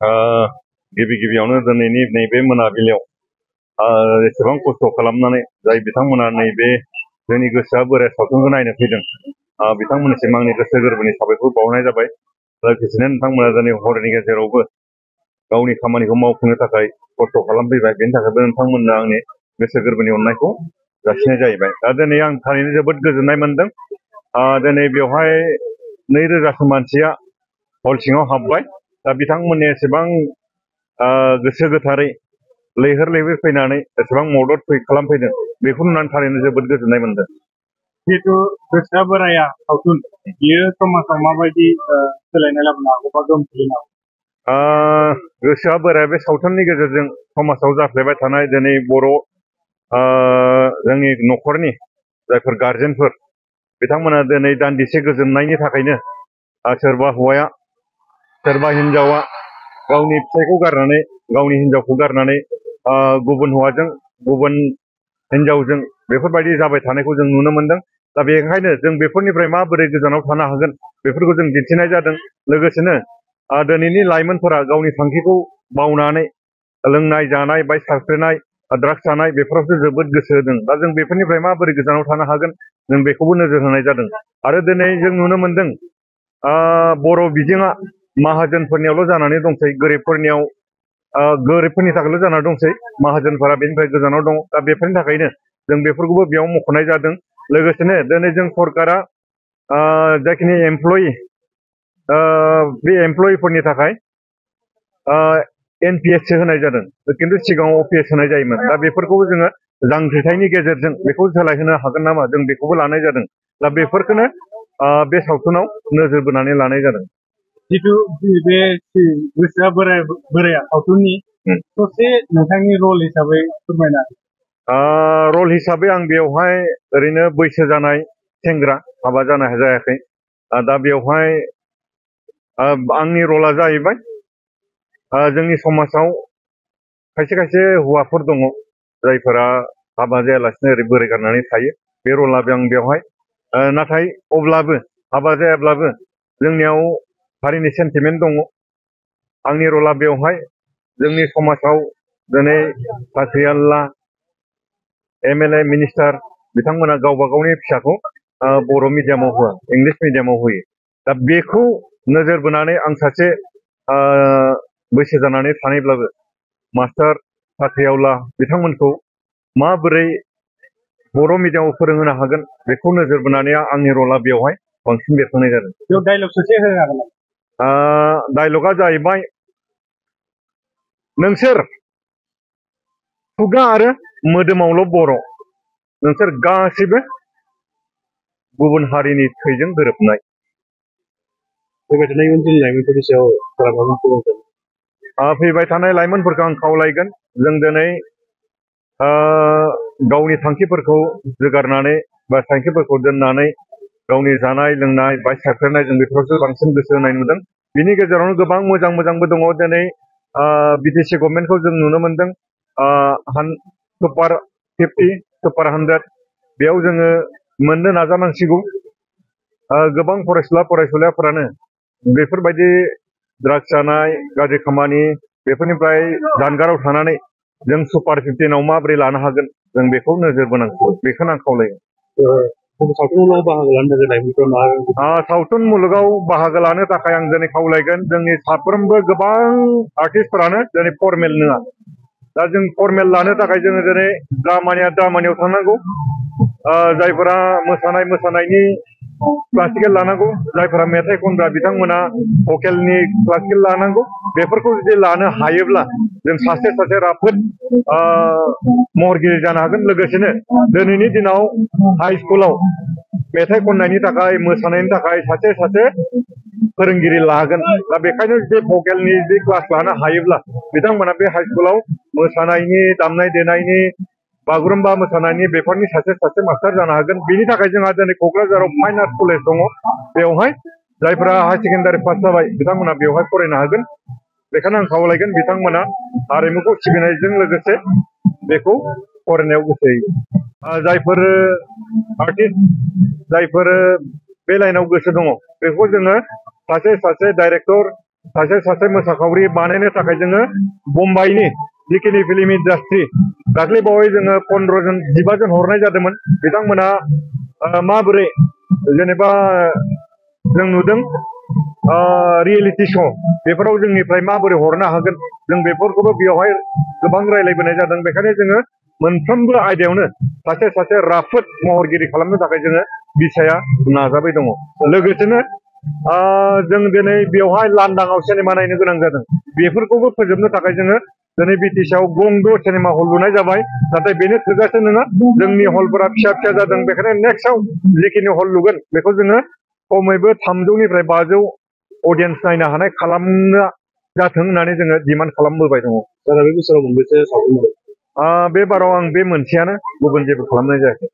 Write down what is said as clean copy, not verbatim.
ओ गिबि गिबियावनो दिनैनि नैबे मोनाबिलियाव एसेबां खस्थ' खालामनानै जाय बिथांमोना नैबे जोंनि गोसोआ बोराइ सावथुनखौ नायनो फैदों बिथांमोननिसिम आंनि गोसो गोरबोनि साबायखर बावहरनाय जाबाय। लोगोसेनो नोंथांमोना दिनै हरनि गेजेरावबो गावनि खामानिखौ मावफुंनो थाखाय खस्थ' खालामफैबाय, बेनि थाखायबो नोंथांमोननो आंनि गोसो गोरबोनि अननायखौ जासिनाय जाहैबाय। दा दिनै आं थारैनो जोबोद गोजोननाय मोनदों। दिनै बेवहाय 2000सो मानसिया हल सिङाव हाबबाय। दा बिथांमोननि एसेबां गोसो गोथारै लैहोर लैहोर फैनानै एसेबां मदद खालामफैदों, बेखौ नुनानै थारैनो जोबोद गोजोननाय मोनदों। जिहेतु गोसोआ बोराया सावथुन बियो समाजाव माबायदि सोलायनाय लाबोनो हागौ बा गोहोम खोलैनो हागौ? गोसोआ बोराया बे सावथुननि गेजेरजों समाजाव जाफ्लेबाय थानाय दिनै बर' जोंनि न'खरनि जायफोर गारजेनफोर बिथांमोना दिनै दान्दिसे गोजोननायनि थाखायनो सोरबा हौवाया सोरबा हिनजावा गावनि फिसायखौ गारनानै गावनि हिनजावखौ गारनानै गुबुन हौवाजों गुबुन हिनजावजों बेफोरबायदि जाबाय थानायखौ जों नुनो मोनदों। दा बेनिखायनो जों बेफोरनिफ्राय माबोरै गोजानाव थानो हागोन बेफोरखौ जों दिन्थिनाय जादों। लोगोसेनो दिनैनि लाइमोनफोरा गावनि थांखिखौ बावनानै लोंनाय जानाय बाइक साखोनाय ड्राग्स जानाय बेफोरावसो जोबोद गोसो होदों। दा जों बेफोरनिफ्राय माबोरै गोजानाव थानो हागोन जों बेखौबो नोजोर होनाय जादों। आरो दिनै जों नुनो मोनदों बर' बिजोङा माहाजोनफोरनियावल' जानानै दंसै, गोरिबफोरनियाव गोरिबफोरनि थाखायल' जानानै दंसै, माहाजोनफोरा बेनिफ्राय गोजानाव दङ। दा बेफोरनि थाखायनो जों बेफोरखौबो बेयाव मख'नाय जादों। लोगोसेनो दिनै जों सरकारा जाखिनि एमप्लयि बे एमप्लयिफोरनि थाखाय NPS होनाय जादों, खिन्थु सिगाङाव OPS होनाय जायोमोन। दा बेफोरखौबो जोङो जांख्रिथायनि गेजेरजों बेखौ सोलायहोनो हागोन नामा जों बेखौबो लानाय जादों। दा बेफोरखौनो बे सावथुनाव नोजोर बोनानै लानाय जादों। जिथु बे गोसोआ बोराया सावथुननि ससे नोंथांनि रल हिसाबै फोरमायना रल हिसाबै आं बेवहाय ओरैनो बैसो जानाय सेंग्रा, हाबा जानो जायाखै। दा बेवहाय आंनि रला जाहैबाय जोंनि समाजाव खायसे खायसे हौवाफोर दङ जायफोरा हाबा जायालासिनो ओरै बोराय गारनानै थायो। बे रला आं बेवहाय नाथाय अब्लाबो हाबा जायाब्लाबो जोंनियाव हारिनि सेन्टिमेन्ट दङ। आंनि रला बेवहाय जोंनि समाजाव दिनै साख्रिआवला MLA मिनिस्टार बिथांमोना गावबा गावनि फिसाखौ बर' मिडियामाव होआ, इंलिस मिडियामाव होयो। दा बेखौ नोजोर बोनानै आं सासे बैसो जानानै थानायब्लाबो मास्टार साख्रिआवला बिथांमोनखौ माबोरै बर' मिडियामाव फोरोंहोनो हागोन बेखौ नोजोर बोनानै आंनि रला बेवहाय बांसिन बेरखांनाय जादों। बेयाव डायलग ससे होनो हागोन नामा? डायलगा जाहैबाय, नोंसोर खुगा आरो मोदोमावल' बर', नोंसोर गासैबो गुबुन हारिनि थैजों गोरोबनाय। बेबायदिनो इयुन जोलैनि लाइमोनफोरनि सायाव फैबाय थानाय लाइमोनफोरखौ आं खावलायगोन, जों दिनै गावनि थांखिफोरखौ जोगारनानै बा थांखिफोरखौ दोननानै गावनि जानाय लोंनाय बाइक साखोनाय जों बेफोरावसो बांसिन गोसो होनाय नुदों। बिनि गेजेरावनो गोबां मोजां मोजांबो दङ। दिनै BTC गभर्नमेन्टखौ जों नुनो मोनदों सुपार 50, सुपार 100 बेयाव जोङो मोननो नाजानांसिगौ। गोबां फरायसुला फरायसुलिफोरानो बेफोरबायदि ड्राग्स जानाय गाज्रि खामानि बेफोरनिफ्राय जानगाराव थानानै जों सुपार 15आव माबोरै लानो हागोन जों बेखौ नोजोर बोनांगौ, बेखौनो आं खावलायो। सावथुन मुलुगाव बाहागो लानो थाखाय आं दिनै खावलायगोन, जोंनि साफ्रोमबो गोबां आर्टिस्टफोरानो दिनै फर्मेल नङा। दा जों फर्मेल लानो थाखाय जोङो दिनै द्रामानियाव थांनांगौ। जायफोरा मोसानायनि क्लासिकेल लानांगौ, जायफोरा मेथाइ खनग्रा बिथांमोना भकेलनि क्लासिकेल लानांगौ। बेफोरखौ जुदि लानो हायोब्ला जों सासे राफोद महरगिरि जानो हागोन। लोगोसेनो दिनैनि दिनाव हाइ स्कुलाव मेथाइ खननायनि थाखाय मोसानायनि थाखाय सासे फोरोंगिरि लागोन। दा बेखायनो जुदि भकेलनि जुदि क्लास लानो हायोब्ला बिथांमोना बे हाइ स्कुलाव मोसानायनि, दामनाय देनायनि, बागुरुम्बा मोसानायनि बेफोरनि सासे मास्टार जानो हागोन। बेनि थाखाय जोंहा दिनै क'क्राझाराव फाइन आर्ट कलेज दङ। बेवहाय जायफोरा हायार सेकेन्डारि पास जाबाय बिथांमोना बेवहाय फरायनो हागोन। बेखायनो आं खावलायगोन बिथांमोना हारिमुखौ सिबिनायजों लोगोसे बेखौ फरायनायाव गोसो होयो। जायफोर आर्टिस्ट, जायफोर बे लाइनाव गोसो दङ, बेखौ जोङो सासे डाइरेक्टर सासे मोसाखावरि बानायनो थाखाय जोङो मुम्बाइनि जिखिनि फिल्म इन्डास्ट्रि दाख्लै बावै जोङो 15 जन 15 जन हरनाय जादोंमोन बिथांमोना माबोरै जेनेबा जों नुदों रियेलिटि श' बेफोराव जोंनिफ्राय माबोरै हरनो हागोन जों बेफोरखौबो बेवहाय गोबां रायलायबोनाय जादों बेखायनो जोङो मोनफ्रोमबो आयदायावनो सासे राफोद महरगिरि खालामनो थाखाय जोङो बिसाया नाजाबाय दङ लोगोसेनो जों दिनै बेवहाय लांदाङाव सिनेमा नायनो गोनां जादों बेफोरखौबो फोजोबनो थाखाय जोङो दिनै बिटिसिआव गंद' सिनेमा हल लुनाय जाबाय नाथाय बेनो थोजासे नङा जोंनि हलफोरा फिसा फिसा जादों बेखायनो नेक्स्टआव जिखिनि हल लुगोन बेखौ जोङो खमैबो 300 निफ्राय 500 अडियेन्स नायनो हानाय खालामनो जाथों होननानै जोङो डिमान्ड खालामबोबाय दङ। सारा बे बोसोराव मोनबेसे सावथुन बे बाराव आं बे मोनसेयानो गुबुन जेबो खालामनाय जायाखै।